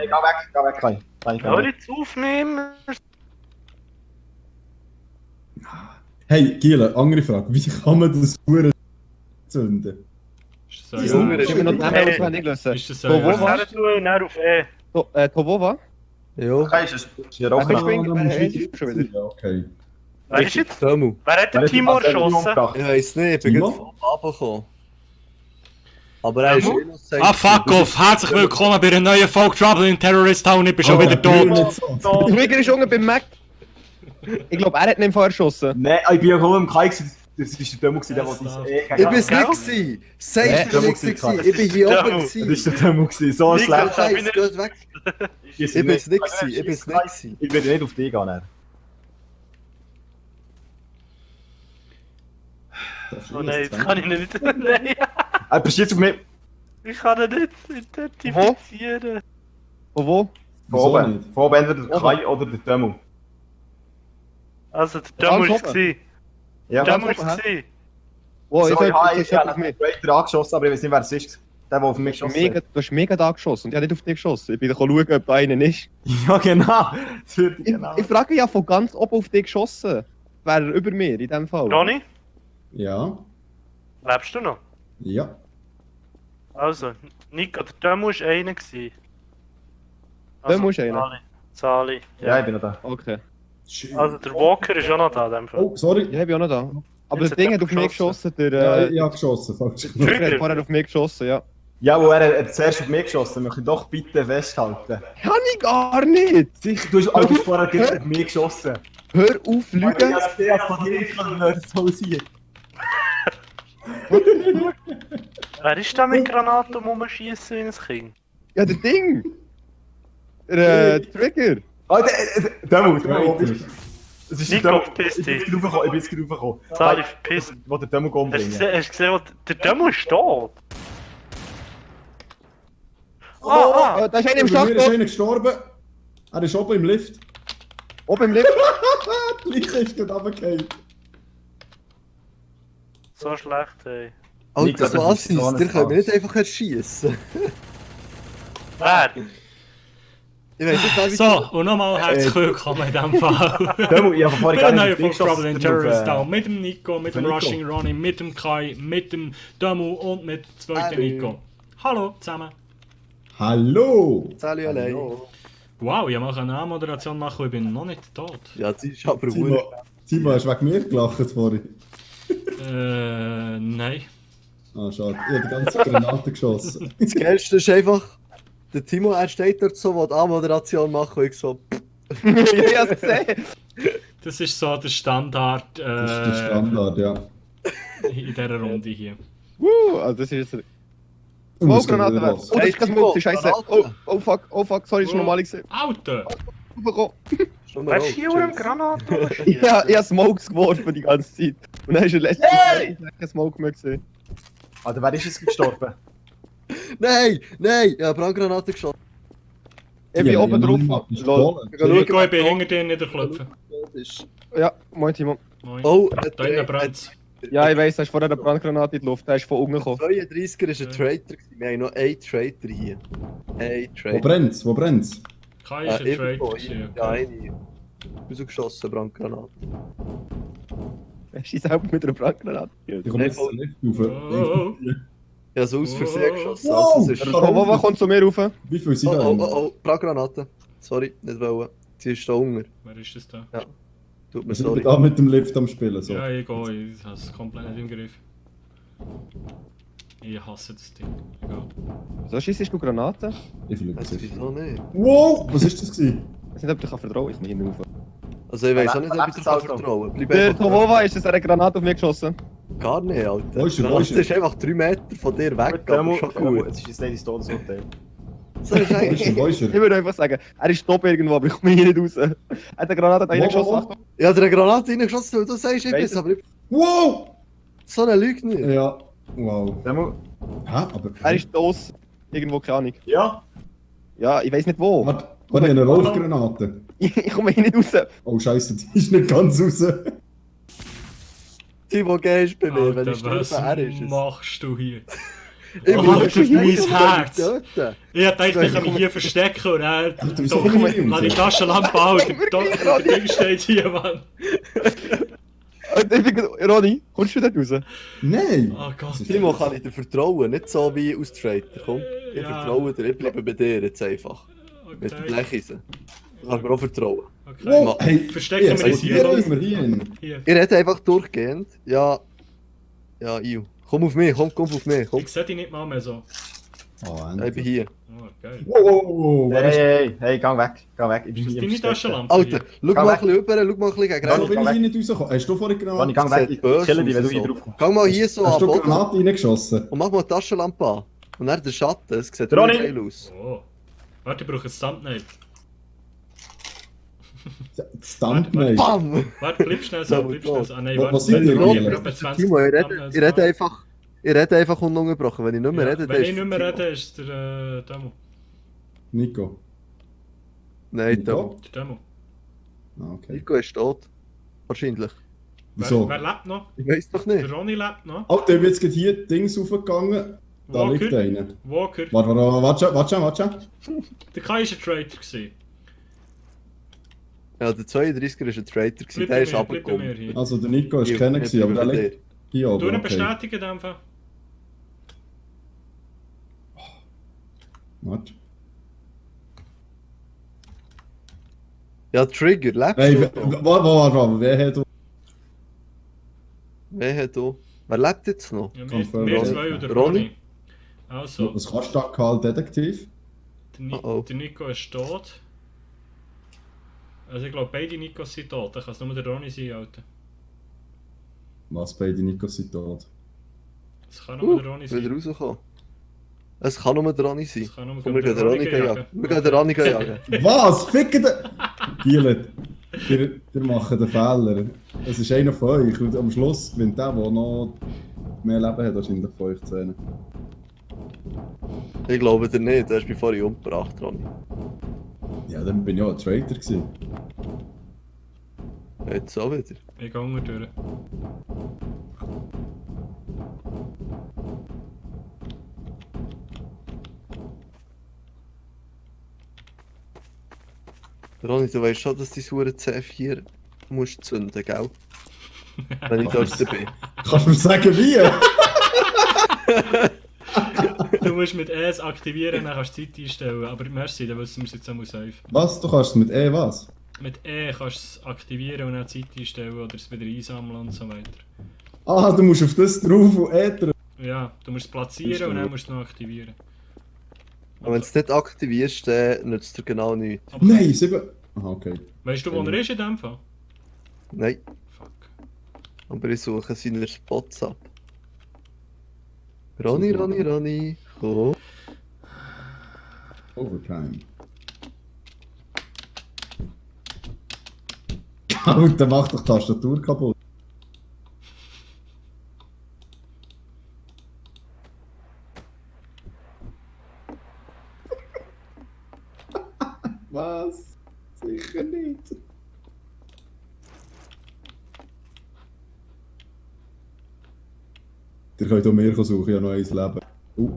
Hey, geh weg, Kai. Hör jetzt auf, Mimer. Hey, Giele, andere Frage. Wie kann man das Huren zünden? Ist das Ja, so? wir Ich will noch den Namen auswendig lösen. Ist das So, wo so? warst Her tun und dann auf E. du? Tobova? Ja. Kai, ist ja Wer auch ist noch. Wing? Schon wieder. Ja, okay. Wer ist jetzt? Samu. Wer hat den Timo erschossen? Ich weiss nicht, ich bin Timo? gerade vom Abend gekommen. Aber er ist Samu? innocent. Ah, fuck off! Herzlich willkommen bei einer neuen Folge Trouble in Terrorist Town. Ich bin schon wieder tot. Der Wigger ist unten beim Mac. Ich glaube, er hat ihn vorher erschossen. Nein, ich bin ja auch im Kai gewesen. Das war der Demo, der Ja, dein Ich bin's nicht gewesen. Safe bin ich nicht gewesen. Ich bin hier oben Das gewesen. war der Demo, so Nico, schlecht. Scheiße, geht weg. Ich bin's nicht gewesen. Ich bin's nicht gewesen. Ich werde nicht auf dich gehen. Dann. Oh nein, jetzt kann ich ihn nicht. Nein, Bist du jetzt auf mich? ich kann ihn nicht identifizieren. Wo? Von oben. Von oben entweder der Kai oder der Demo. Also, der Demo Ganz ist oben. es. Ja. Der Demo ist oben, hä? es. Wo? So, ich habe Ich hab auf einen mich. Traitor angeschossen, aber ich weiß nicht, wer es ist. Der auf mich Du geschossen hat. hast mega da geschossen und ich habe nicht auf dich geschossen. Ich bin schauen, ob da einer ist. Ja, genau. Das würde ich genau. Ich frage ja von ganz oben auf dich geschossen. Wäre er über mir in dem Fall? Ronny, Ja, lebst du noch? ja. Also, Nico, der Demo war einer gewesen. Demo ist einer? Zali. Ja, ich bin noch da. Okay. Also, der Walker ist auch noch da, in dem Fall. Oh, sorry. Ja, ich bin auch noch da. Aber Jetzt das Ding hat hat auf er mich geschossen. geschossen. Ja, Der ich habe geschossen, falsch. Trigger hat vorher auf mich geschossen, ja. Ja, wo er hat zuerst auf mich geschossen, möchte ich doch bitte festhalten. Kann ich gar nicht! Sicher, du hast vorher direkt auf mich geschossen. Hör auf, Ich Lügen! habe gesehen, von dir kann wer das so sein. Wer ist da mit Granaten rumschießen wie ein Kind? Ja, der Ding! Der Trigger! Oh, der es ist Nico, der Demo. verpiss Ich bin dich. jetzt raufgekommen, ich bin jetzt raufgekommen. Zali, verpiss. Wo der Demo Hast du umbringen. gesehen, der Demo ist tot? Da ist einer im Über mir ist Schlachtboot! einer gestorben. Er ist oben im Lift. Oben im Lift! Die Leiche ist gerade runtergefallen. So schlecht, ey. Alter, Nico, so das ist so Assis, ein der können wir nicht Spaß. einfach erschießen. Wer? Ich weiss nicht, wer wie So, und nochmal herzlich willkommen in diesem Fall. Demo, ich habe vorhin Bei gar der nicht neuen auf dich Folge Trouble in geschossen. Terrorist Town. Mit dem Nico, mit dem Nico. Rushing Ronnie, mit dem Kai, mit dem Demu und mit dem zweiten Hallo. Nico. Hallo zusammen. Hallo! Sally allein. Wow, ich mache eine Anmoderation machen, ich bin noch nicht tot. Ja, das ist aber Timo, gut. Timo, hast du wegen mir gelacht vorhin? Nein. Ah, schade. Ich habe die ganze Granate geschossen. Das Geilste ist einfach, der Timo, er steht dort so, will die Anmoderation machen und ich so... Ja, ich hab's gesehen! Das ist so der Standard Das ist der Standard, ja. in dieser Runde hier. Also das ist jetzt... Und Oh, es geht Granate wieder weg! los. Oh, das ist kein Smoke, scheiße! Granate. Oh fuck, sorry, das ist normal gesehen. Alter! Bekommen. Schon Wer mal ist hier im Granaten rumschießen? Ja, ich hab Smokes geworfen die ganze Zeit. Und dann ist er letztes Mal kein Smoke mehr gesehen. Alter, wer ist jetzt gestorben? Nein, nein, ich habe Brandgranaten geschossen. Ich bin Ja, oben ja, drauf. Mann, das ist Lol. toll. Nico, ich bin hinter dir niederklopfen. Ja, moin Timo. Moin. Oh, Da innen brennt's. Ja, ich weiss, da ist vorher eine Brandgranate in die Luft, der ist von unten gekommen. 32er ist ein Traitor gewesen. Wir haben noch einen Traitor hier. Ein Wo Traitor. brennt's? Wo brennt's? Kai ist ein irgendwo Trade. hier. Ja, eine. Rausgeschossen, Brandgranate. Er schießt selber mit einer Brandgranate. Ich komme jetzt nicht rauf. Oh. Ich habe so aus Versehen geschossen. Wow. Also, es ist... Wo kommt zu mir rauf? Wie viel sind Oh, da? oh, oh, oh, Brandgranate. Sorry, nicht wollen. Sie ist da unten. Wer ist das da? Tut mir Wir sind sorry. da mit dem Lift am Spielen. So. Ja, ich gehe, ich habe es komplett nicht im Griff. Ich hasse das Ding. Egal. So schießt du Granaten? Ich fliege Also, sicher. wieso nicht? Wow! Was ist das gewesen? Ich weiß nicht, ob ich dich vertrauen kann, ich bin hinten rauf. Also, ich weiß auch nicht, ob ich dir Lebensalter. vertrauen kann. Bleib Der einfach Tomova ist das eine Granate auf mich geschossen. Gar nicht, Alter. Wo ist er, wo Das ist er? ist einfach 3 Meter von dir weg, aber schon gut. Jetzt ist jetzt nicht ins Todesurteil. So ist Wo ist er? eigentlich... Wo ist Ich er? würde einfach sagen, er ist top irgendwo, aber ich komme hier nicht raus. Er hat eine Granate da Wo, wo, reingeschossen. wo? Achtung. Ich habe dir eine Granate reingeschossen, weil du sagst, ich bin's, aber ich... Wow! So eine Lüge nicht. Ja. Wow. Demo? Hä? Aber. Er ist los. Irgendwo, keine Ahnung. Ja? Ja, ich weiß nicht wo. Warte, warte, eine Rauchgranate. Ich komme hier nicht raus. Oh Scheiße, die ist nicht ganz raus. Timo, gehst bei mir, wenn Alter, ich sterbe, was er ist es. machst du hier? Ich Oh, bin das ist schon mein schlecht, Herz. töten. Ich dachte, ich kann mich hier verstecken und dann... wieso komm ich nicht Lass die raus? Taschenlampe an, der Ding steht hier, Mann. Ronny, kommst du dort raus? Nein! Oh Gott. Timo, kann ich dir vertrauen, nicht so wie aus Traitor. Komm, ich Ja. vertraue dir, ich bleibe bei dir jetzt einfach. Mit der Okay, Blecheisen. Du kannst mir auch vertrauen. okay. Wow, hey, Verstecken wir uns hier, hier los. immer hin. Hier. Ich rede einfach durchgehend. Ja. Ja, Iu. Komm auf mich, komm auf mich, komm. Ich sehe dich nicht mal mehr so. Oh, Ich bin endlich. hier. Oh, geil. Wow, wer ist... Hey, gang weg. Ich bin Ist das hier deine versteckt. Taschenlampe Alter, hier? schau Geh mal weg. ein bisschen rüber, schau mal ein bisschen gegen Wieso rechts. bin ich hier nicht rausgekommen? Hast du vorhin Ronny, Granate... gang weg. Sieht Ich böse kill dich, wenn du aus, hier so. drauf kommst. Gang mal hier so Hast an du Boden Granate reingeschossen? und mach mal die Taschenlampe an. Und dann der Schatten, es sieht Ronny! geil aus. Oh. Warte, ich brauche ein Thumbnail. Das Thumbnail. BAM! Warte, bleib schnell so, bleib schnell so. Ah nein, Was warte. sind die Ich Regeln? habe etwa 20 Timo, ich Thumbnails rede gemacht. einfach... Ich rede einfach ununterbrochen. Wenn ich nicht mehr Ja, rede, wenn ist ich nicht es mehr Timo. rede, ist der Demo. Nico. Nein, Nico? Timo. Der Demo. Ah, okay. Nico ist tot. Wahrscheinlich. Wieso? Wer lebt noch? Ich weiß doch Der nicht. Ronny lebt noch. Oh, der wird jetzt gerade hier Dings raufgegangen. Da liegt Walker. einer. Walker. Warte. Der Kai war ein Traitor. gewesen. Ja, der 32er war ein Traitor, gewesen, Bleib der bei ist mir, bleib bei mir runtergekommen. hier. Also der Nico ist Ich- keiner ich gewesen, aber bin der bei liegt hier Du oben. ihn Okay. bestätigen einfach. Warte. Ja, Trigger, lebst Hey, du? warte, wer hat... Wer hat du? Wer lebt jetzt noch? Ja, Confirm wir Ronny. zwei oder Ronny? Ronny. Also, Was kannst du da, Karl Detektiv? Oh. Der Nico ist tot. Also ich glaube beide Nikos sind tot, dann kann es nur der Ronny sein, Alter. Was, beide Nikos sind tot? Es kann nur der Ronny Wieder sein. rausgekommen. Es kann nur der Ronny sein. Es kann nur Komm, wir der gehen den Ronny Ronny jagen. jagen. Wir gehen den Ronny jagen. Was? Ficken de... Gielen, ihr macht den Fehler. Es ist einer von euch und am Schluss gewinnt der noch mehr Leben hat, wahrscheinlich von euch 10. Ich glaube dir nicht, du hast mich vorhin umgebracht, Ronny. Ja, dann bin ich auch ein Traitor gewesen. Jetzt auch wieder. Ich gehe unten durch. Ronny, du weißt schon, dass die Sure C4 musst zünden, gell? Wenn ich dort bin. Kannst du mir sagen, wie? Du musst mit ES aktivieren, dann kannst du Zeit einstellen. Aber merci, dann wissen wir es jetzt einmal safe. Was? Du kannst mit E was? Mit E kannst du es aktivieren und dann Zeit einstellen oder es wieder einsammeln und so weiter. Ah, du musst auf das drauf und E drücken. Ja, du musst es platzieren und dann musst du es noch aktivieren. Aber wenn du es nicht aktivierst, dann nützt es dir genau nichts. Aber Nein, 7. Aha, okay. weißt du, wo er ist in dem Fall? Nein, Fuck. aber ich suche seine Spots ab. Ronny, komm. Overtime. Alter, mach doch die Tastatur kaputt. Was? Sicher nicht. Ihr könnt auch mehr suchen, ich habe noch eins Leben.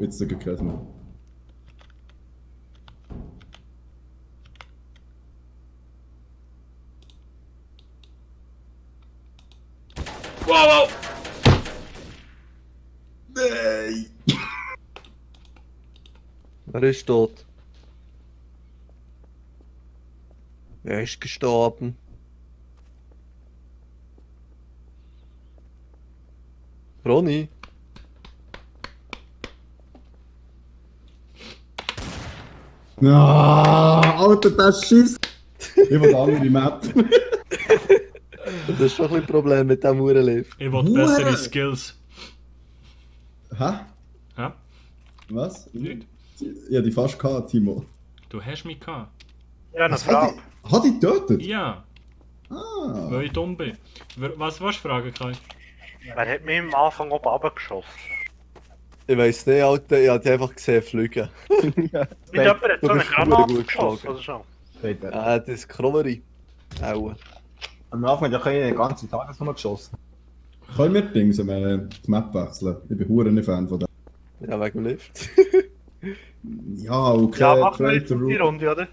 Jetzt ist es mehr. Wow, wow! Nein! Wer ist tot? Wer ist gestorben? Ronny? Ah, Alter, das schießt! Ich will andere Map. Das ist schon ein bisschen ein Problem mit diesem Uhrenlift. Ich will bessere Skills. Hä? Hä? Was? Nicht? Ja, die fast gehabt, Timo. Du hast mich gehabt. Ja, eine Was Frage. hat die getötet? Ja, Ah. weil ich dumm bin. Was willst du fragen, Kai? Wer hat mich am Anfang oben runtergeschossen? Ich weiss nicht, Alter, ich hab die einfach gesehen fliegen. Mit jemand hat so du eine bist Granate gut geschossen, geschlagen. oder schon? Steht da. Ah, das ist Krolleri. Aua. Am Anfang hat er den ganzen Tag geschossen. Können wir Dings, die Map wechseln? Ich bin hure nicht Fan von dem. Ja, wegen dem Lift. Ja, okay. Ja, machen wir jetzt Creator die Rule. Runde, oder?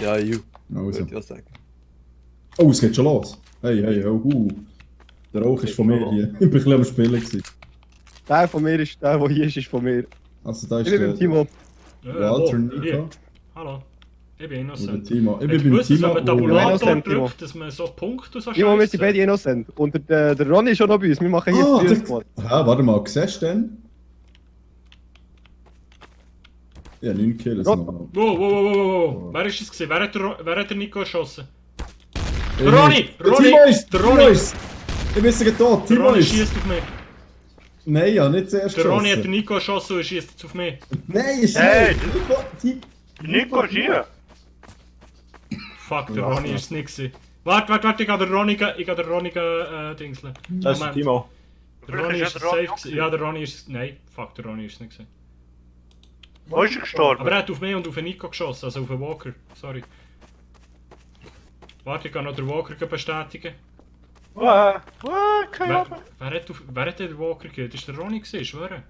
Ja, you. Also. Würde ich auch sagen. Oh, es geht schon los. Hey, hey, oh, Der Rauch ist von mir hier. Ich bin ein bisschen am Spielen gewesen. Der von mir ist der hier ist von mir. Also da Ich ist bin beim Timo. Walter Hier. Nico Hallo. Ich bin und der innocent. Timo. Ich Ich bin beim wusste, dass Timo. wenn man Timo. Tabulator Innocent, Timo. drückt, dass man so Punkte und so Timo, wir sind beide Scheisse. innocent. Und der Ronny ist schon noch bei uns. Wir machen hier Ah, das Squad. warte mal, siehst du denn? Ja, 9 Kills Rot- noch. Wow. Wer ist es gewesen? Wer hat der Nico erschossen? Der Ronny! Timo ist! Der Timo Ronny! ist! Ich bin sogar tot! Der Timo Ronny ist! schießt auf mich. Nein, ja, nicht zuerst Der Ronny hat geschossen. den Nico erschossen und schießt jetzt auf mich. Nein, ist Hey, nicht! Nico ist hier! Fuck, der Ronny ist es nicht gewesen. Warte, ich gehe der Ronny dingseln. Das ist der Timo. Der Ronny ist der safe Ronny gewesen. Ja, der Ronny ist... Nein, fuck, der Ronny ist es nicht gewesen. Wo ist er gestorben? Aber er hat auf mich und auf den Nico geschossen, also auf den Walker. Sorry. Warte, ich kann noch den Walker bestätigen. Keine Wer, Ahnung. wer hat den Walker gekillt? Das war der Ronny, gewesen, schwöre.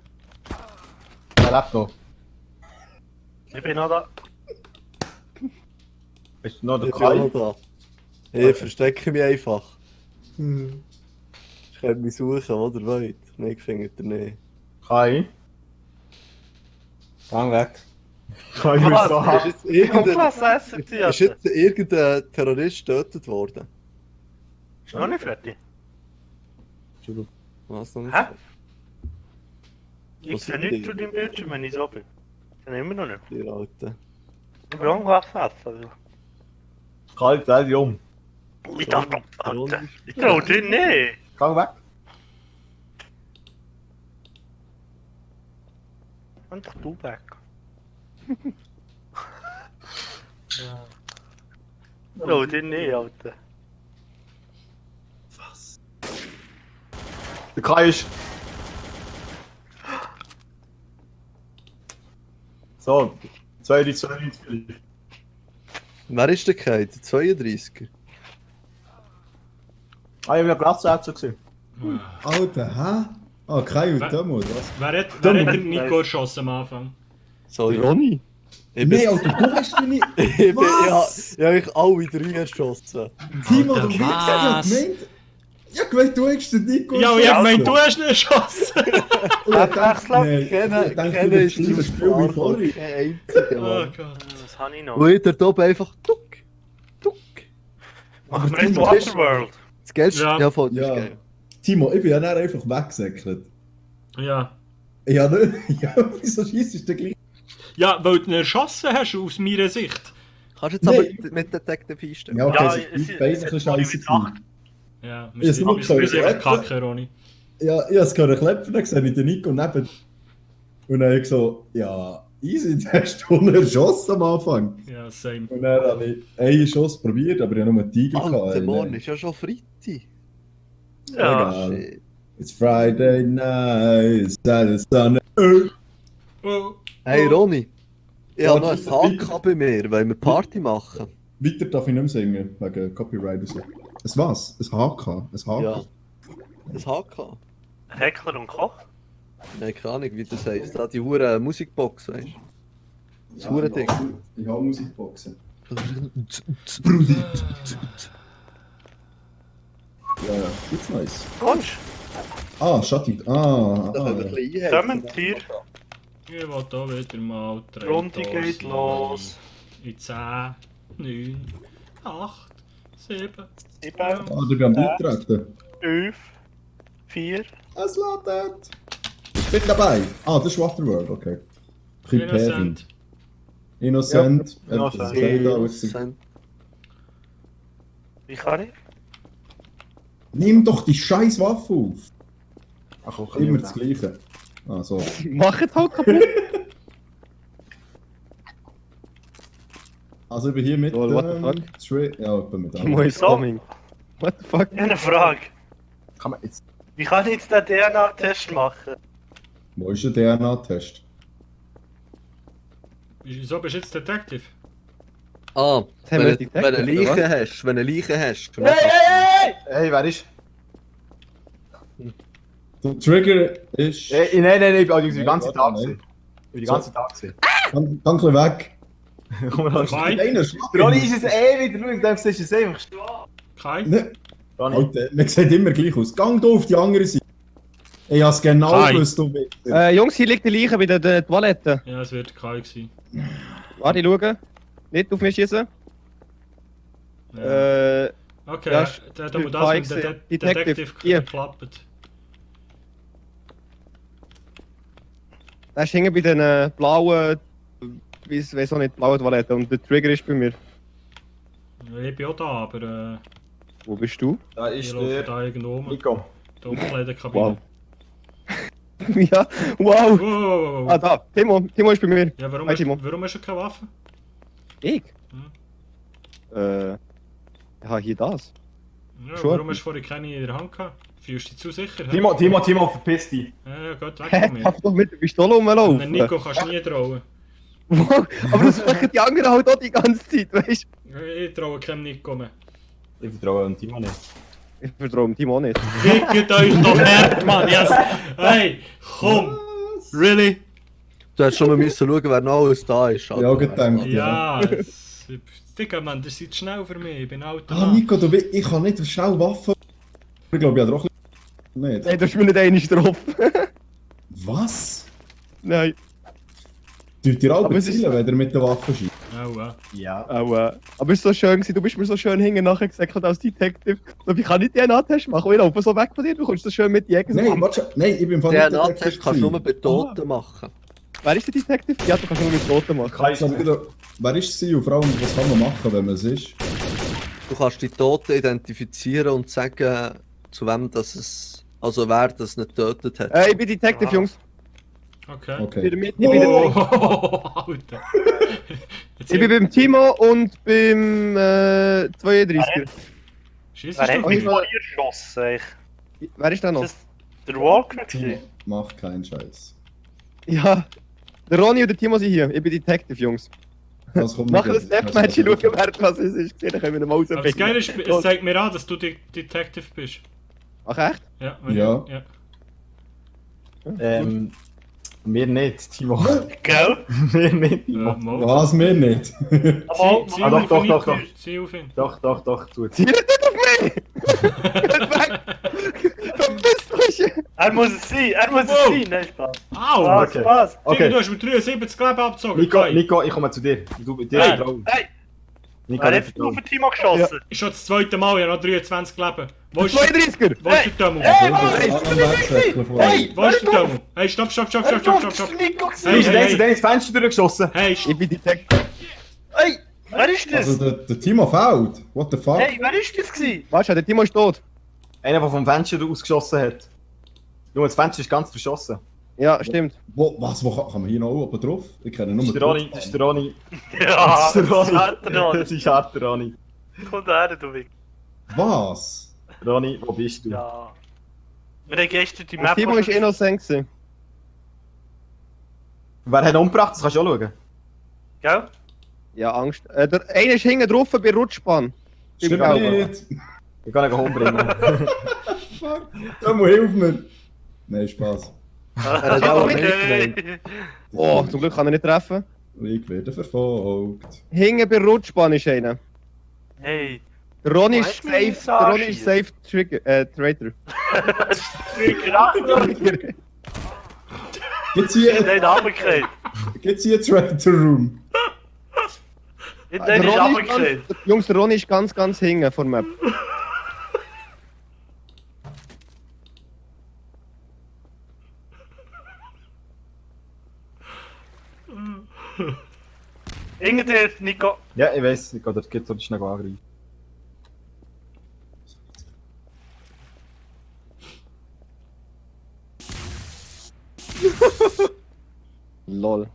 Er lebt noch. Ich bin noch da. Ist noch der Ich bin auch Kai? noch da. Ich verstecke mich einfach. Ich könnt mich suchen, wo ihr wollt. Nein, findet ihr nicht. Kai? Gang weg. Kai muss so Ist hart. jetzt irgendein, Kompass essen ist sie. jetzt irgendein Terrorist getötet worden? Ist noch nicht fertig. Was noch nicht? Hä? Was Ich sehe sind nichts die? zu deinem Bildschirm, wenn ich so bin. Ich sehe immer noch nicht. Die Alten. Ich bin irgendwas essen. Kai, dreh dich um. Ich dachte, Alter. Ich trau dir nicht. Gang weg. Und doch du weg. Ja. Trau dir nicht, Alter. Der Kai ist. So, 92. Wer ist der Kai? Der 32er? Ah, ich war Platzsätze gesehen. Alter, hä? Ah, Kai und Timo, was? Wer hat den Nico erschossen am Anfang? Sorry. Ronny? Ich bin, Nein, Alter, du hast mich nicht... ich bin, Was? ich habe euch alle drei erschossen. Timo, Alter, du Wichser, was? ich hab gemeint, du hättest den Nico Ja, und ich hab erschossen. gemeint, du hast ihn erschossen! Und ich dachte, nein, Kennen ich dachte, kennen du ist spielst das Spiel wie vorhin. kein einziger, Oh Mann. Gott. Was habe ich noch? Und ihr da oben einfach tuck, tuck. Machen wir jetzt Timo, Waterworld. Das Geilste, Ja. ja, voll, das ist Ja. geil. Timo, ich bin ja dann einfach weggesäckelt. Ja. Ja, ne? Ja, wieso schießt du gleich? Ja, weil du ihn erschossen hast, aus meiner Sicht. Kannst du jetzt Nein. aber mit Detective einstellen? Ja, okay, Ja, es es ist ist- beide es ein ist bisschen scheiße mit acht. gewesen. Ja, Ja, es muss wir sind einfach können. kacke, Ronny. Ja, ich hab's gerade klepfen gesehen, in den Nico neben. Und dann habe ich so, ja, easy, jetzt hast du ihn erschossen am Anfang. Ja, same. Und dann habe ich einen Schuss probiert, aber ich habe nur einen Tiger Alter, morgen ey. ist ja schon Freitag. Ja. Egal. Shit. It's Friday night, Saturday, Sunday. Oh. Hey Ronny, ich habe noch Warte, einen bitte. Haken bei mir, wollen wir Party machen? Weiter darf ich nicht mehr singen, wegen Copyright und so. Es was? Ein HK? Ein HK? Ja. Ein Haken? Heckler und Koch. Nein, keine Ahnung, wie das heisst. Da die hure Musikbox, weißt du? Das hure Ding. Ich habe Musikboxen. Ja, ja, gibt's Neues. Kommst Ah, Schattig. Ah, Da können wir ah. ein bisschen einheizen. Zusammen-Tier. Ich will hier wieder mal Die Runde geht los. In 10, 9, 8, 7. 7, Ah, du bist am Beitreten. 5, 4. Es ladet. Ich bin dabei. Ah, das ist Waterworld, okay. Innocent. Innocent. Ja, Das ist geil da, was ich- Wie kann ich? Nimm doch die scheiß Waffe auf. Ach, komm, Immer das Gleiche. Ah, so. Mach es halt kaputt. Also ich bin hier mit Oh, what the fuck? Ja, ich bin mit Timo is So. coming. What the fuck? Ich habe eine Frage. Kann man jetzt. Wie kann ich jetzt den DNA-Test machen? Wo ist der DNA-Test? Wieso bist du jetzt Detective? Ah, Jetzt haben wir wenn die du eine Detective, oder Leiche hast, wenn du eine Leiche hast. Hey! Hey, wer ist? Der Trigger ist... Nein, ich bin die ganze warte, Tag nein. gesehen. Ich bin die ganze Tag gesehen. Gang ein bisschen weg. Komm mal raus. Kai? Einer Schlag. Der Ronny ist es wieder, schau, dann siehst du es einfach. Kai? Ne, Ronny. Alter, man sieht immer gleich aus. Gang hier auf die andere Seite. Ich hab's genau Kai. gewusst, du bist. Jungs, hier liegt die Leiche bei der Toilette. Ja, es wird Kai gewesen. Warte, ich schaue. Nicht auf mich schießen. Ja. Okay, ja, da muss Kai das mit der gesehen. Detective, Detective hier. geklappt. Der ist hinten bei den blauen, ich weiß auch nicht, blauen Toiletten und der Trigger ist bei mir. Ich bin auch da, aber Wo bist du? Da ich ist laufe der da irgendwo rum. Nico. Die Umkleidekabine. Wow. Ja, wow. Wow. Ah, da, Timo ist bei mir. Ja, warum Hi, hast, Timo. warum hast du keine Waffe? Ich? Hm. Ich habe hier das. Ja, Schon. warum hast du vorher keine in der Hand gehabt? Fühlst du dich zu sicher? hä? Timo, verpiss dich. Ja, geht weg Hä? von mir. Darf doch mit der Pistole Und rumlaufen? den Nico kannst du nie trauen. Aber das machen die anderen halt auch die ganze Zeit, weißt du? Ich traue keinem Nico mehr. Ich vertraue dem Timo nicht. Ich vertraue dem Timo auch nicht. Fickt euch doch hart, Mann! Yes. Hey, komm! Really? Du hättest schon mal müssen schauen, wer noch alles da ist. Ja, auch gedacht. Ja, Digga, Mann, das ist schnell für mich. Ich bin alt. Ah, Nico, ich kann nicht schnell Waffen. Ich glaube, ich habe doch ein bisschen... Nicht. Nein, da ist mir nicht einer drauf. Was? Nein. Tut dir Aber alle es ist- zielen, wenn ihr mit der Waffe schießt? Oh, Ja. Aber es war so schön gewesen, du bist mir so schön hinten nachher gesagt als Detective. Und ich kann nicht DNA-Test machen, ich laufe so weg von dir, du kommst so schön mit Jäger. Nein, warte schon. Nein, ich bin von Der Nachtest kannst du nur bei Ah. Toten machen. Wer ist der Detective? Ja, du kannst nur mit Toten machen. Kai ist Wer ist sie und vor allem, was kann man machen, wenn man es ist? Du kannst die Toten identifizieren und sagen, zu wem das es. Also wer das nicht getötet hat. Ich bin Detective, Ah. Jungs. okay. Ich bin, Okay. ich bin, Oh, Alter. Jetzt ich bin beim Timo und beim 32er. Schießt Wer hat du? mich ich- von dir geschossen? eigentlich? Wer ist da noch? Ist das der Walker? gewesen? Mach keinen Scheiß. Ja, der Ronny und der Timo sind hier. Ich bin Detective, Jungs. Das kommt Machen wir nicht. ein Deathmatch, schauen, wer was es ist. Dann können wir ihn mal Aber das rausfinden. Geile ist, es zeigt mir an, dass du Detective bist. Ach echt? Ja. Ja. Wir nicht, Timo. Gell? Wir nicht, Timo. Mal. Was, mir nicht. Zieh Ah, doch, auf doch, ihn, doch, doch. Zieh auf ihn. Doch, tut. Zieh nicht auf mich! Geht weg! Verpisst euch! Er muss es sein, Wow. Nein, Spaß. Au! Spaß, okay. Spaß. Digga, Okay. du hast mit 73 Leben abgezogen. Nico, Kai. Nico, ich komme zu dir. Du, dir Nein. vertrauen. Hey, Nico, wer dir hat auf vertrauen. den Timo geschossen? Ist schon das zweite Mal, ich habe noch 23 Leben. Wo ist 32er! Wo ist der Demo? Hey, Hey! Wo ist der Demo? Hey, stopp. Das Hey, ist Nico Du gewesen. bist der, der ins Fenster durchgeschossen. Hey, Ich bin Detective. Hey, wer ist das? Also, der Timo fällt. What the fuck? Hey, wer ist das gewesen? Warte, der Timo ist tot. Einer, der vom Fenster ausgeschossen hat. Junge, das Fenster ist ganz verschossen. Ja, stimmt. Was? Wo kann man hier noch oben drauf? Ich kenne Das nur ist der Ronny, das ist der Ronny. Ja, Das ist der Ronny. harter Ronny. Das ist harter Ronny. Komm her, du Wick. Was? Ronny, wo bist du? Ja. Wir haben gestern die Der Map... Timo ist innocent gewesen. Wer hat ihn umgebracht? Das kannst du auch schauen. Gell? Ja, Angst. Der eine ist hinten drauf bei Rutschbahn. Stimmt Glauben. nicht. Ich kann ihn umbringen. Fuck. Komm, hilf mir. Nein, Spaß. Er hat auch Okay. mitgenommen. Oh, zum Glück kann er nicht treffen. Ich werde verfolgt. Hinten bei Rutschbahn ist einer. Hey. Der Ronny Weißt ist du, safe. wie ich Der Ronny ist safe Traitor. Gibt's Ich hier, hab den runtergekriegt. gibt's hier Traitor Room? Ich hab Der den Ronny ist runtergekriegt. Jungs, der Ronny ist ganz hinten vor der Map. Irgendwer, Nico. Ja, ich weiß, ich gehe dort schnell angreifen. Lol.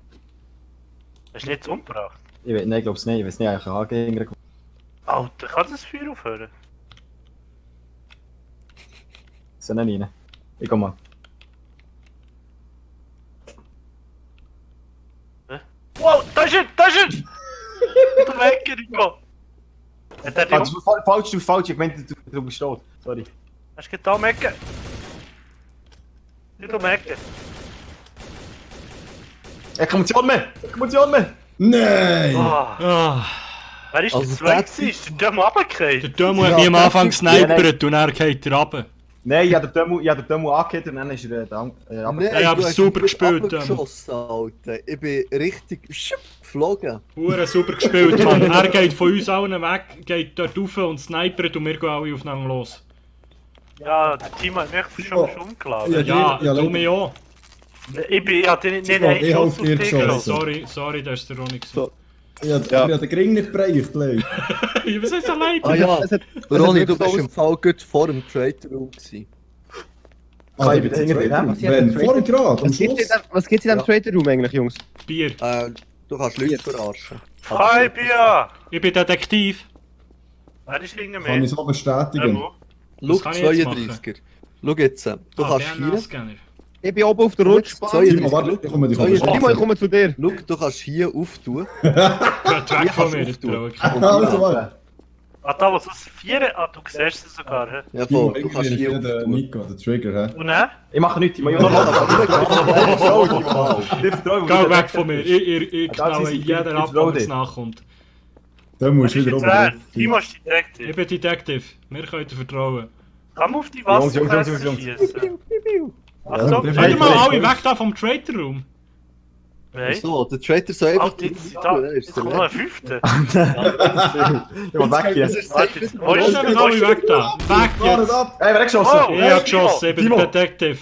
Hast du nicht umgebracht? Ich weiß, nein, ich glaube es nicht. Ich weiß nicht, ich habe einen Alter, kann das Feuer aufhören? So nicht rein. Ich komm mal. Wow, da ist er! Da ist er! Du Wecker, Nico! Hat er dich Ah, falsch. Ich meinte, du bist tot. Sorry. Hast du da am Ecken? Nicht um die Ecke. Ekkomotion mehr! Ekkomotion mehr! Nein! Ah. Ah, Wer ist Also der Zweite? das- Ist der Dömo runtergefallen? der Dömo hat mich am Anfang gesnipert und er geht runter. Nein, ich habe den Demo angehört und dann ist er Nein, Ey, aber du hast super gut gespielt, abgeschossen, Alter. Ich bin richtig geflogen. Hure super gespielt, Mann. Er geht von uns allen weg, geht dort rauf und snipert und wir gehen alle aufeinander los. Ja, der Team hat mich schon umgeladen. Ja, Ja, du mich auch. Ich hatte nicht Ja, einen ich Schuss hab auf dir dich geschossen. geschossen. Sorry, das ist der Ronny. So. Ich habe den Gring nicht bereicht, Leute. Was ist allein? Ah ja, Es hat- Ronny, es hat du bist wirklich im Fall gut vor dem Trade-Room gewesen. Kann ich jetzt wieder zwei hinten Drum. drin? Wenn, vorhin gerade, am Was gibt's Schluss. was gibt's in diesem Ja. Trader Room eigentlich, Jungs? Bier. Du kannst Leute verarschen. Hi, Bia! Ich bin Detektiv. Wer ist hinter Kann mir? ich so bestätigen. Demo? Luke kann ich jetzt 32er. Schau jetzt, du kannst hier... DNA-Scanner. Ich bin oben auf der Rutschbahn. 32. Timo, warte, ich komme dich Zwei- Timo, ich komme zu dir. Schau, du kannst hier auftun. Geht weg von kannst mir, du ich traue auftun. keinen. Also, warte. Ah, da was aus 4? Ah, du siehst es sogar, hä? Ja, Timo, voll, du kannst irgendwie hier ist der auftun. Nico, der Trigger, hä? Und dann? Ich mache nichts, ich mache Geh weg von mir, ich Ja, knalle das ist- jeden ich ab, vertraue der dir. nachkommt. Da musst Wer du ist wieder jetzt er? oben. Timo ist Ich Detective. bin Detective, mir könnt ihr vertrauen. Komm auf die Jungs, Wasserfläche Jungs. schießen. Ja, Achtung, der Seid ihr mal Hey, alle hey. weg da vom Trader Room? nein. So, der Trader soll einfach... Ach, jetzt kommt noch ein Fünfter. Ich will weg hier. Das ist Warte, safe. wo ist Wo der? sind alle weg da? Weg Warte jetzt! ab! Hey, wer hat geschossen? Oh. Ich hab geschossen, ich bin Timo. der Detective.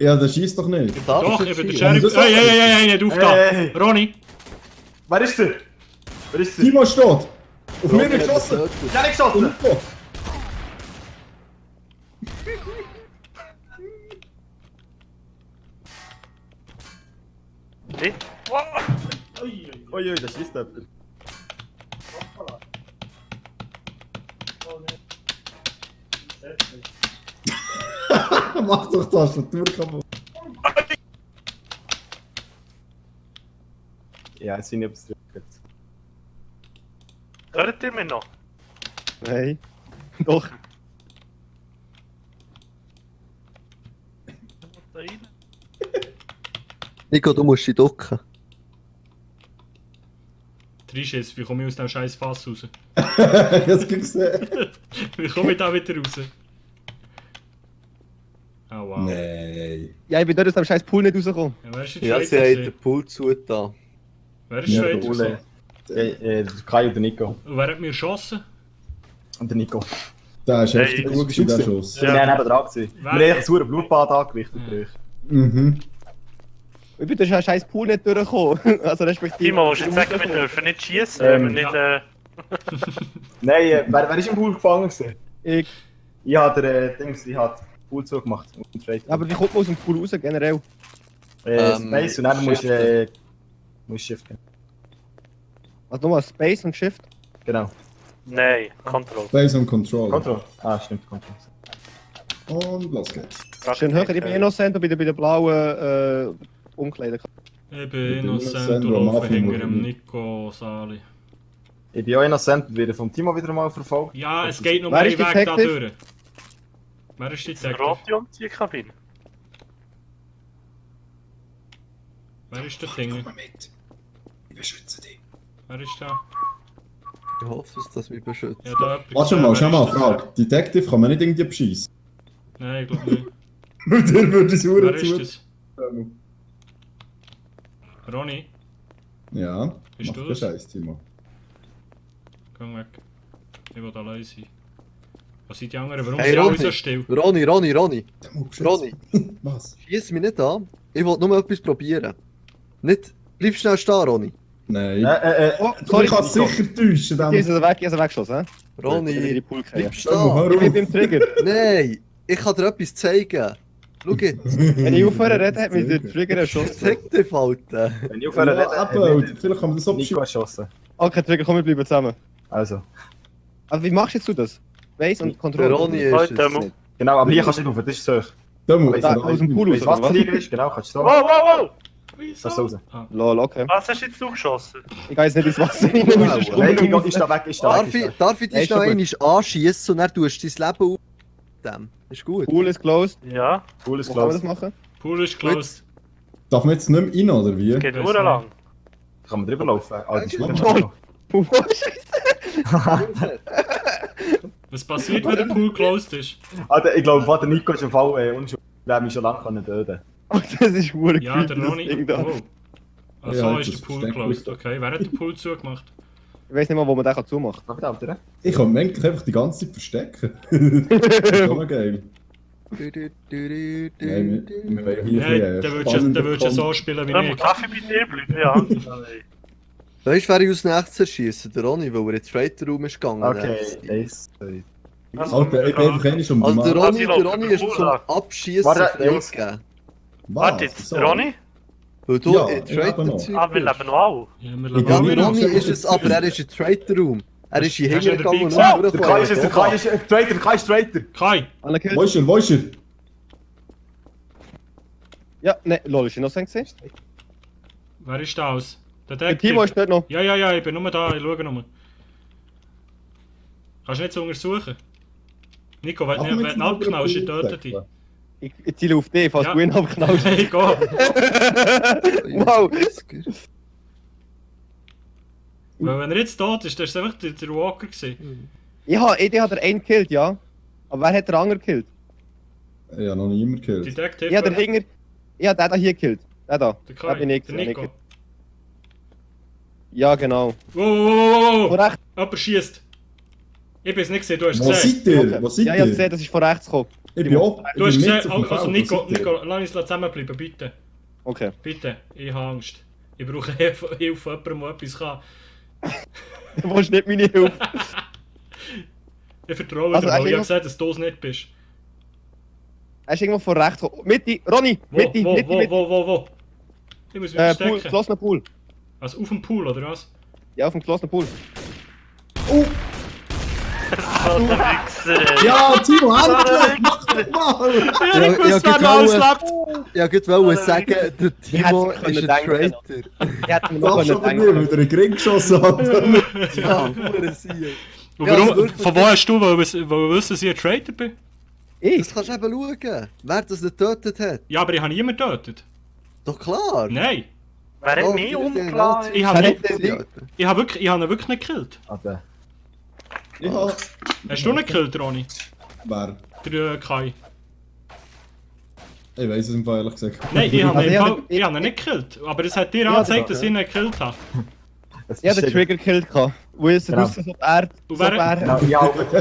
Ja, der schießt doch nicht. Doch, ich bin der Ja, Sheriff. das Hey, ist- hey, hey, hey, nicht aufgehen! Hey. Ronny! Wer ist der? Wer ist der? Timo steht! Auf Ronny mir hat geschossen! getötet. Ich habe nicht geschossen! Nico! Nicht? Wow. Uiui, da schießt jemand. Mach doch die Tastatur kaputt. Ja, jetzt sind ich etwas drücken. Hört ihr mich noch? Nein. Doch. Da rein? Nico, du musst dich ducken. Dreischiss, wie komme ich aus dem scheiß Fass raus? Jetzt gibt's Wie komme ich da wieder raus? Oh wow. Nein. Ja, ich bin dort aus dem scheiß Pool nicht rausgekommen. Ja, wer ist der Ja, Traitor sie haben gewesen? den Pool zugetan. Wer ist Ja, der Traitor Ole. gewesen? Der Kai und der Nico. Und wer hat mir geschossen? Und der Nico. Der ist Hey, heftig das gut ist gewesen, der gut Schuss. Wir waren neben dran. Wir Wer- haben echt ein sauer Blutbad angerichtet für euch. Mhm. Ich bin durch den scheiß Pool nicht durchgekommen. Also respektive... Timo, willst du jetzt sagen, wir dürfen nicht schießen, wenn wir nicht... Nein, wer ist im Pool gefangen gewesen? Ich, Ich habe ich habe den Pool zugemacht. Und ja, aber wie kommt man aus dem Pool raus, generell? Space und dann musst du Shift gehen. Also nochmal Space und Shift. Genau. Nein, Control. Base und Control. Control. Ah, stimmt, Control. Und los geht's. Schön höher, ich bin innocent und bin bei den blauen Umkleiden. Ich bin Innocent, innocent und wo am laufe Anfang hinter wurde dem nicht. Nico Sali. Ich bin auch innocent und werde vom Timo wieder mal verfolgt. Ja, es geht nur Wer einen ist Weg da Detective? durch. Wer ist die Die Detective? rote Umziehkabine. Wer ist der Ding? mit. Ich beschütze dich. Wer ist da? Ich hoffe, dass das mich beschützt. Ja, da jemand. Warte Wer mal, ist schau mal, das? Frage. Detective kann man nicht irgendwie beschissen. Nein, ich glaube nicht. Weil der würde es Wer Uhren ist zu. das? Ronny, Ja, Bist mach du den das? Scheiß, Timo. geh weg. Ich will allein sein. Was sind die anderen? Warum Hey, sind alle Ronny. so still? Ronny, Der muss beschützen. Ronny, Was? schieß mich nicht an. Ich will nur etwas probieren. Nicht... Bleib schnell stehen, Ronny. Nein. Oh, Du sorry, kannst Nico. sicher täuschen. Ich ist weg, ich habe weggeschossen, hä? Ich bin in Ronny, die Pool gefallen. bleib Hör stehen. Ich bin beim Trigger. Nein, ich kann dir etwas zeigen. Schau jetzt. Wenn ich aufhöre reden, hat mich der Trigger erschossen. Detective, Alter. Wenn ich aufhöre Ja, reden, aber vielleicht kann man das Nico abschießen. erschossen. Okay, Trigger, komm, wir bleiben zusammen. Also. Aber wie machst jetzt du das? Base und Der Control. Ronny ist Heute es Mo- nicht. Genau, aber hier kannst du nicht rauf, das ist so. Da muss Da, aus dem Pool raus, Weißt du, was oder was? Liga ist? Genau, kannst du so. Wow, wow, wow! Wieso? Das raus. Ah. Lol, okay. Was hast du jetzt geschossen? Ich gehe jetzt nicht ins Wasser rein, Wow. sonst komme Nein, ich Nico, raus. ist da weg, ist da weg. Darf ich Ja, dich ist noch schon einmal anschießen und dann tust du dein Leben auf dem? Ist gut. Pool ist closed. Ja, Cool ist Wo kann man das klar. machen? Pool ist closed. Darf man jetzt nicht mehr rein, oder wie? geht Weiss nur lang. Kann man drüber laufen? Ah, die Ja, spielen Toll. noch. Pool, Scheiße. Was passiert, wenn der Pool closed ist? Alter, ich glaube, der Nico ist im Fall unschuldig. Der hat mich schon lange töten. Oh, das ist hure Ja, der creepy, das Ronny. Ding da. Oh. Also Ja, ist das der Pool versteck closed. gut. Okay, wer hat den Pool zugemacht? Ich weiß nicht mal, wo man den zumachen Mach da, oder? Ich kann mich eigentlich einfach die ganze Zeit verstecken. Das ist schon mal geil. Nein, wir wollen hier Nein, dann würdest du so spielen wie Dann muss ich. Kaffee bei dir bleiben, ja. Weißt du, wer ich aus Nachts erschießen? Der Ronny, weil er in den Traitor-Raum ist gegangen. Okay, ace. Sorry. Alter, ich bin einfach einmal um die Also der Marke. Ronny, der Ronny ist zum Abschießen Warte, Jungs. freigegeben. Warte jetzt, Ronny? Weil du Ja, in ich lebe Traitor noch. Zeug Ah, wir bist. leben noch alle. Ja, wir Ich leben kann Ja, nicht der Ronny noch- ist es, aber er ist im Traitor-Raum. Er ist hier Hast du hingegangen den und dabei ist Der Kai ist es, der Kai ist Traitor, der Kai ist Traitor. Kai! Anerkannt? Wo ist er? Wo ist er? Ja, ne, lol, ist innocent gesehen? Wer ist da aus? Der Der Timo ist dort noch. Ja, ich bin nur da, ich schaue nur. Kannst du nicht so untersuchen? Nico, wenn Ach, du wir nicht müssen abknallst, ich über töte dich. Ich ziele auf dich, falls Ja. du ihn abknallst. Hey, go! Wow. Weil wenn er jetzt tot ist, dann ist es einfach der Walker gewesen. Ich habe den einen gekillt, ja. Aber wer hat den anderen gekillt? Ich habe noch niemand gekillt. Detective. Ich habe den Hinger. Ich habe den da hier gekillt. Den da. Der Den Kai, bin ich der gesehen. Nico. Ja, genau. Wow! Von rechts. Jemand schießt. Ich bin es nicht gesehen, du hast Wo gesehen. seid ihr? Wo seid Ja, ich habe ihr? gesehen, das ist von rechts gekommen. Ich bin auch. Du hast ich bin gesehen, mitten auf dem also Feld. Nico, Wo seid ihr? Nico, lass uns zusammenbleiben, bitte. Okay. Bitte, ich habe Angst. Ich brauche Hilfe von jemandem, der etwas kann. Du brauchst nicht meine Hilfe. Ich vertraue Also, dir, weil ich eigentlich habe gesagt, dass du es nicht bist. Er ist irgendwo von rechts gekommen. Mitte, Ronny! Wo, Mitte, wo, Mitte, Mitte. wo? Ich muss mich Pool, verstecken. geschlossener Pool. Also auf dem Pool, oder was? Ja, auf dem geschlossenen Pool. So der Wichser. Ja, Timo, endlich! Mach doch mal! Ja, ich wollte sagen, der Timo hätte ist ein können denken. Traitor. Ich hätte mir noch Darfst können aber nicht, weil denken. er einen Ring geschossen hat. Ja, hure Sieger. Und Ja, warum, wirklich. von wo hast du, weil du wissen, dass ich ein Traitor bin? Ich? Das kannst du eben schauen, wer das nicht getötet hat. Ja, aber ich habe niemanden getötet. Doch klar. Nein, Wer Doch, hat mich die umgeladen? ich habe Wer nicht, hat den- ich habe ihn wirklich nicht gekillt. Alter. Ja, Hast du nicht gekillt, Ronny? wer? Der Kai. Ich weiß es im Fall ehrlich gesagt. Nein, ich habe Also, ihn ich im habe- Fall- ich habe ihn nicht gekillt. Aber es hat dir Ja, angezeigt, das- dass ich ihn gekillt habe. Das Ich habe den ist- Trigger gekillt gehabt. Wo es Genau. aussieht, als ob er... Und so wer- wäre. Genau,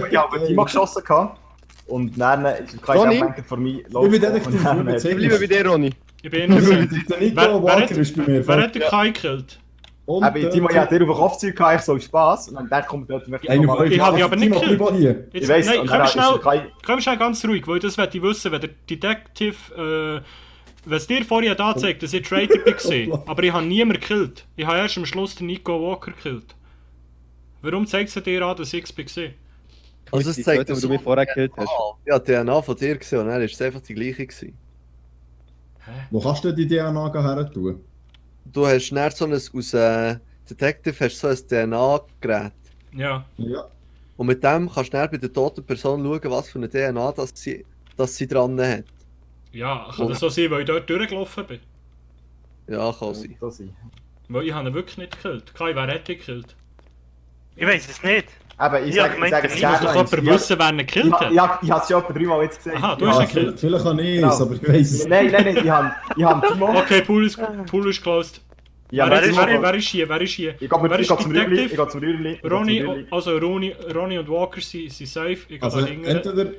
ich habe Timo geschossen gehabt. Und dann ist der Ronny? Kai vor mir Ich bin Detektiv, und ich dann bin hat- Ich bleibe bei dir, Ronny. Ich bin innocent. Der Nico Wer Walker hat- ist bei mir. Wer hat den Kai gekillt? Und Eben, Timo, ich hatte dir auf den Kopf gehabt, ich so Spaß. Und dann kommt dort wirklich Einer nochmal- von euch. Ich habe dich aber nicht Timo, gekillt. bleib mal hier. Jetzt, Ich weiss, nein, und komm dann ist schnell, der Kai- komm schnell ganz ruhig, weil das möchte ich wissen, wenn der Detective, wenn es dir vorher anzeigt, dass ich Traitor war, aber ich habe niemanden gekillt. Ich habe erst am Schluss den Nico Walker gekillt. Warum zeigt es dir an, dass ich es war? Also es Die zeigt Leute, die du mich vorher gekillt hast. Ja, die DNA von dir gesehen und dann ist es einfach die gleiche gewesen. Wo kannst du die DNA her tun? Du hast dann so ein, aus Detective hast so ein DNA-Gerät. Ja. Ja. Und mit dem kannst du dann bei der toten Person schauen, was für eine DNA das sie dran hat. Ja, kann das so sein, weil ich dort durchgelaufen bin? Ja, kann sein. So sein. Weil ich habe ihn wirklich nicht gekillt. Kai, wer hat dich gekillt? Ich weiß es nicht. Aber ich Ja, sage gemeint, es ich Ich muss doch gerne. jemand wissen, wer ihn gekillt hat. Ich habe es schon etwa 3-mal jetzt gesehen. Aha, du Ja, hast ihn Vielleicht gekillt. vielleicht kann ich Genau. es, aber ich weiß es. Nein, ich habe Timo. Okay, Pool ist closed. Ja, wer, wer ist, ist wer ist hier? Wer ist hier? Ich gehe Wer ist zum Rübli. Detective? Ich gehe zum Rübli. Ronny und Walker sind safe. Ich gehe Also da hinten.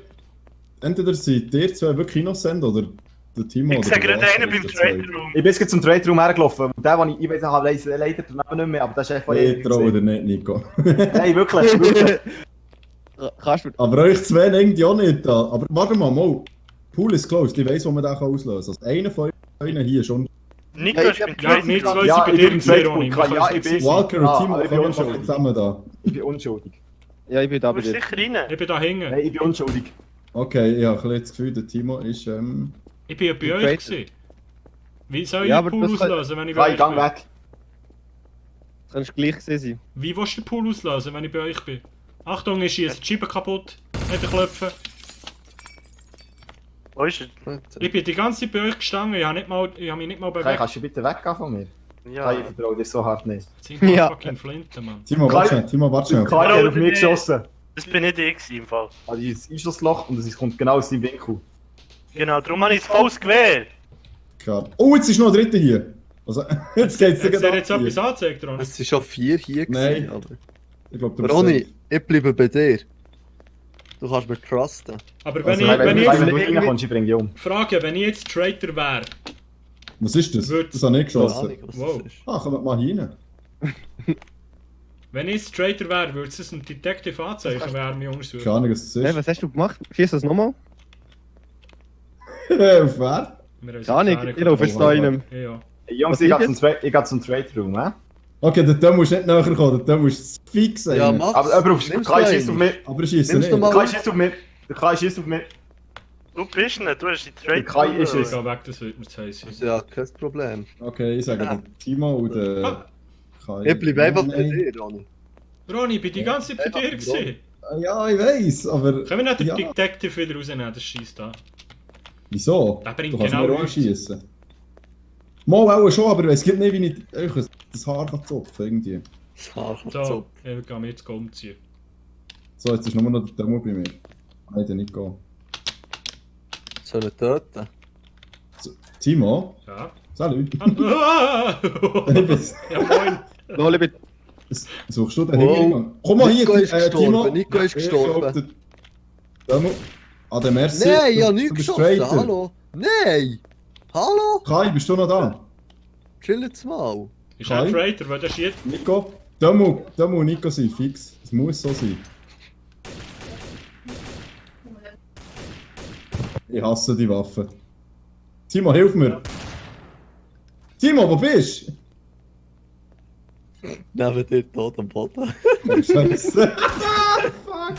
entweder seid ihr zwei wirklich innocent oder der Timo Ich oder sehe der gerade Walker einen beim ist der Trade Zweite. Room. Ich bin jetzt zum Trade Room hergelaufen. Und der, den ich weiß, habe leider daneben nicht mehr, aber das ist einfach Ich traue dir nicht, Nico. Nein, wirklich. Kannst du... Aber euch zwei irgendwie auch nicht da. Aber warte mal. Pool ist closed, ich weiß, wo man den auslösen kann. Also einer von euch hier schon. Nico Ja, ist beim Ja, Trade wir Room. zwei Ja, sind bei ich dir bin gesehen, im Ronny. Trade Room. Ja, ich bin- Walker und Ah, Timo, ich bin kommen schon unschuldig. zusammen da. Ich bin unschuldig. Ja, ich bin da Du bei bist dir. sicher rein. Ich bin da hinten. Nein, ich bin unschuldig. Okay, ich habe ein bisschen das Gefühl, der Timo ist. Ich bin ja bei Trade- euch gewesen. Wie soll ich Ja, den aber Pool das kann- auslösen, wenn ich bei Kai, euch gang bin? weg. Das kannst du gleich gesehen sein. Wie willst du den Pool auslösen, wenn ich bei euch bin? Achtung, ich schieße die Scheibe kaputt. Nicht klopfen. Wo ist er? Ich bin die ganze Zeit bei euch gestanden, ich habe mich nicht mal Kai, bewegt. kannst du bitte weggehen von mir? Ja. Kai, ich vertraue dir so hart nicht. Sind wir Ja. fucking Flinte, Mann. Timo, warte schnell. Kai hat auf mich geschossen. Das bin nicht ich im Fall. Also dieses Einschussloch und es kommt genau aus seinem Winkel. Genau, darum habe ich das volles Gewehr. Klar. Oh, jetzt ist noch ein dritter hier. Also, jetzt geht's dir Hat er gerade jetzt ab etwas hier. angezeigt, Ron? Es sind schon 4 hier Nein. gewesen, aber... Ich glaube, du bist Ronny, ich bleibe bei dir. Du kannst mich trusten. Aber wenn Also, ich wenn jetzt... du reinkommst, ich bringe dich um. Frage, wenn ich jetzt Traitor wäre, Was ist das? Wird- Das habe ich Keine geschossen. Ahnung, was Wow. das ist. Ah, kommt mal hier rein. wenn ich jetzt Traitor wäre, würde es ein Detective anzeigen, wer mich Keine untersucht. Ahnung, was das Hey, ist. was hast du gemacht? Schieß das nochmal? Auf wer? Wir haben Gar nicht, Erklärung ich laufe jetzt da gemacht. einem. Ja. Hey, Jungs, Was ich ist gehe zum Trade-Room, hä? Okay, der musst du nicht näher kommen, der musst du fix sein. Ja, mach's. Aber auf Nimm's Kai mal schießt auf ein. mich. Aber ich schieße Nimmst nicht. du mal- Kai schießt auf mich. Der Kai schießt auf mich. Du bist nicht, du hast die Trade. Kai ist Ich es. gehe weg, das wird mir zu heiß sein. Ja, kein Problem. Okay, ich sage der Timo und der Kai. Ich bleibe einfach bei Nein. dir, Ronny. Ronny, ich bin die ganze Zeit bei dir gewesen. Ja, ich weiß, aber... Können wir nicht den Ja. Detective wieder rausnehmen, das schießt da. Wieso? Der bringt Du kannst genau mir auch nichts. schießen. Mal auch schon, aber ich weiß nicht, wie ich das Haar kann zupfen irgendwie. So, ich gehe mir jetzt umziehen. So, jetzt ist nur noch der Demo bei mir. Nein, der Nico. Soll ich töten? Timo? Ja. Salut. Ah! Ich bin's. Ja, moin. Loli, bitte. Suchst du den Wow. Hintergrund? Komm mal hier, Nico ist gestorben, Timo. Nico ist Ich glaub, gestorben. der Demo. Ah, der Merci. Nein, ich Du- habe du nichts bist geschossen. Traitor. Hallo? Nein! Hallo? Kai, bist du noch da? Chill jetzt mal. Ist er ein Traitor, weil der schießt. Nico? Demo und Nico sind fix. Es muss so sein. Ich hasse die Waffe. Timo, hilf mir! Timo, wo bist du? Neben dir tot am Boden. Oh, Scheiße. Fuck!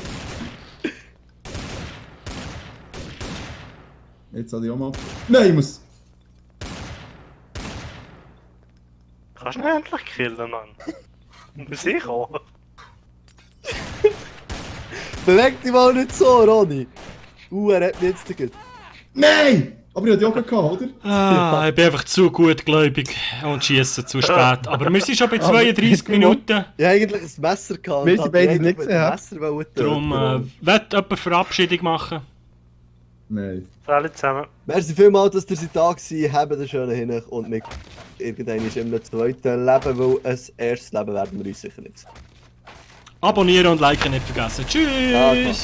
Jetzt habe ich auch mal. Nein, ich muss. Kannst du nicht endlich killen, Mann? Muss ich auch? Beweg dich mal nicht so, Ronny. Er hat mich jetzt gegeben. Nein! Aber ich hatte Yoga gehabt, oder? Ah, ich bin einfach zu gutgläubig und schieße zu spät. Aber wir sind schon bei 32 Minuten. Ich habe eigentlich ein Messer gehabt. Wir und sind hab beide dich nicht eigentlich mit gesehen, dem hä? Messer wollen Darum töten. wird jemand eine Verabschiedung machen. Nein. Alle zusammen. Merci vielmals, dass ihr da gewesen habt, den schönen Hin und mit irgendeinem in einem zweiten Leben, weil ein erstes Leben werden wir uns sicher nicht. Abonnieren und liken nicht vergessen. Tschüss! Ja, klar.